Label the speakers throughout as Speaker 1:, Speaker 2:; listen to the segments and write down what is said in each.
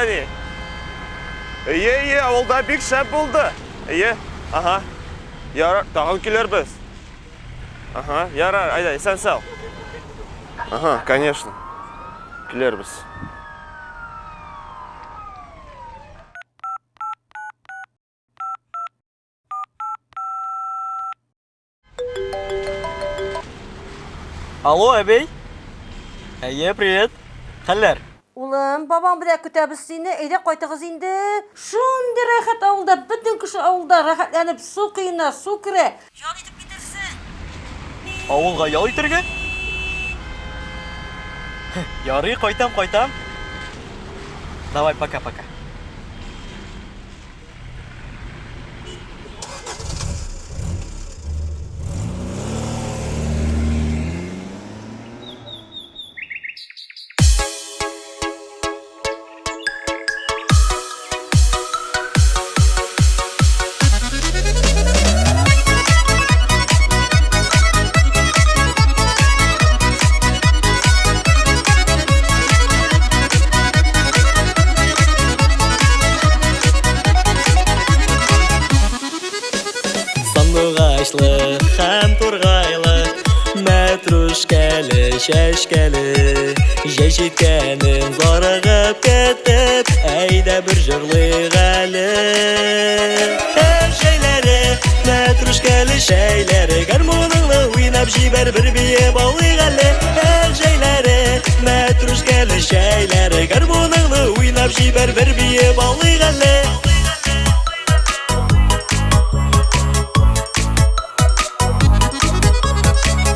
Speaker 1: әни. Әйе, әйе, авылда бик шәп булды. Әйе, ага. Ярар, тагын килербез. Ага, ярар, әйдә, исән-сау. Ага, конечно. Килербез.
Speaker 2: Алло, әбей. Әйе, привет. Хәлләр?
Speaker 3: Улым, бабаң белән көтәбез сине, әйдә кайтыгыз инде. Шундый рәхәт авылда, бөтен кеше авылда рәхәтләнеп су коена, су керә. Ял итеп китерсең.
Speaker 2: Авылга ял итәргә? Ярый, кайтам, кайтам. Давай, пока-пока. Сандугачлы һәм тургайлы, мәтрүшкәле, чәчкәле, җәй җиткәнен зарыгып көтеп, әйдә бер җырлыйк әле. Һәм җәйләре, мәтрүшкәле чәйләре, гармуныңны уйнап җибәр, бер биеп алыйк әле. Һәм җәйләре, мәтрүшкәле чәйләре, гармуныңны уйнап җибәр, бер биеп алыйк әле.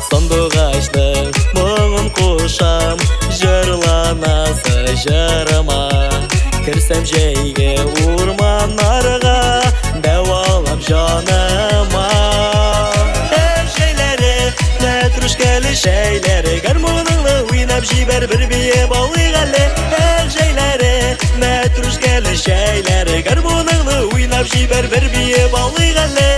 Speaker 2: Сандугачның моңын кушам, җырланасы җырыма. Керсәм җәйге урманнарга, дәвалам җаныма. Һәм җәйләре, мәтрүшкәле чәйләре, гармуныңны уйнап җибәр, бер биеп алыйк әле. Һәм җәйләре, мәтрүшкәле чәйләре, гармуныңны уйнап җибәр, бер биеп алыйк әле.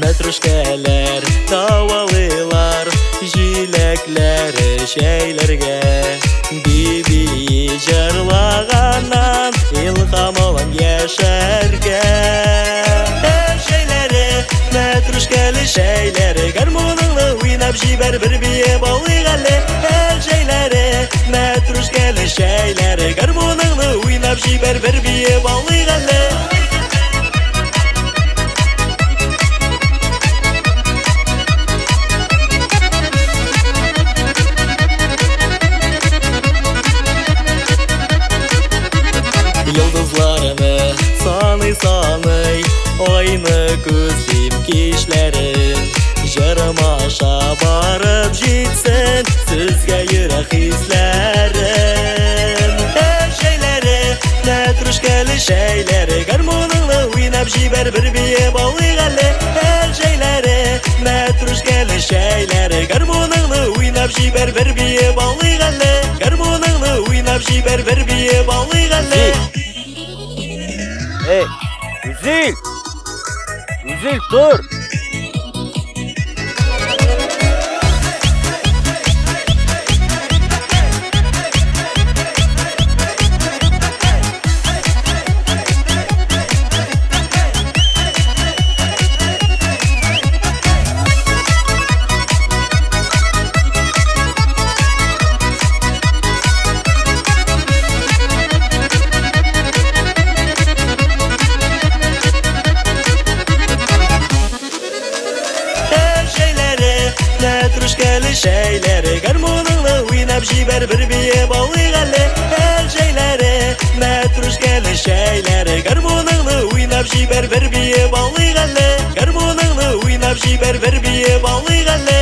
Speaker 2: Мәтрүшкәләр дәвалыйлар, җиләкләре чәйләргә. Би-би җырлаганнан илһам алам яшәргә. Һәм җәйләре, мәтрүшкәле чәйләре, гармуныңны уйнап җибәр, бер биеп алыйк әле. Һәм җәйләре, мәтрүшкәле чәйләре, гармуныңны уйнап җибәр, бер биеп алыйк әле. Йолдызларны саный-саный, айны күзлим кичләрен. Җырым аша барып җитсен сезгә йөрәк хисләрем. Һәм җәйләре, мәтрүшкәле чәйләре, гармуныңны уйнап җибәр, бер биеп алыйк әле. Һәм җәйләре, мәтрүшкәле чәйләре, гармуныңны уйнап җибәр, бер биеп алыйк әле. Гармуныңны уйнап җибәр, бер биеп алыйк әле.
Speaker 1: Эй, Үзил! Үзил, тор!
Speaker 2: Һәм җәйләре, мәтрүшкәле чәйләре, гармуныңны уйнап җибәр, бер биеп алыйк әле. Һәм җәйләре, мәтрүшкәле чәйләре, гармуныңны уйнап җибәр, бер биеп алыйк әле. Гармуныңны уйнап җибәр, бер биеп алыйк әле.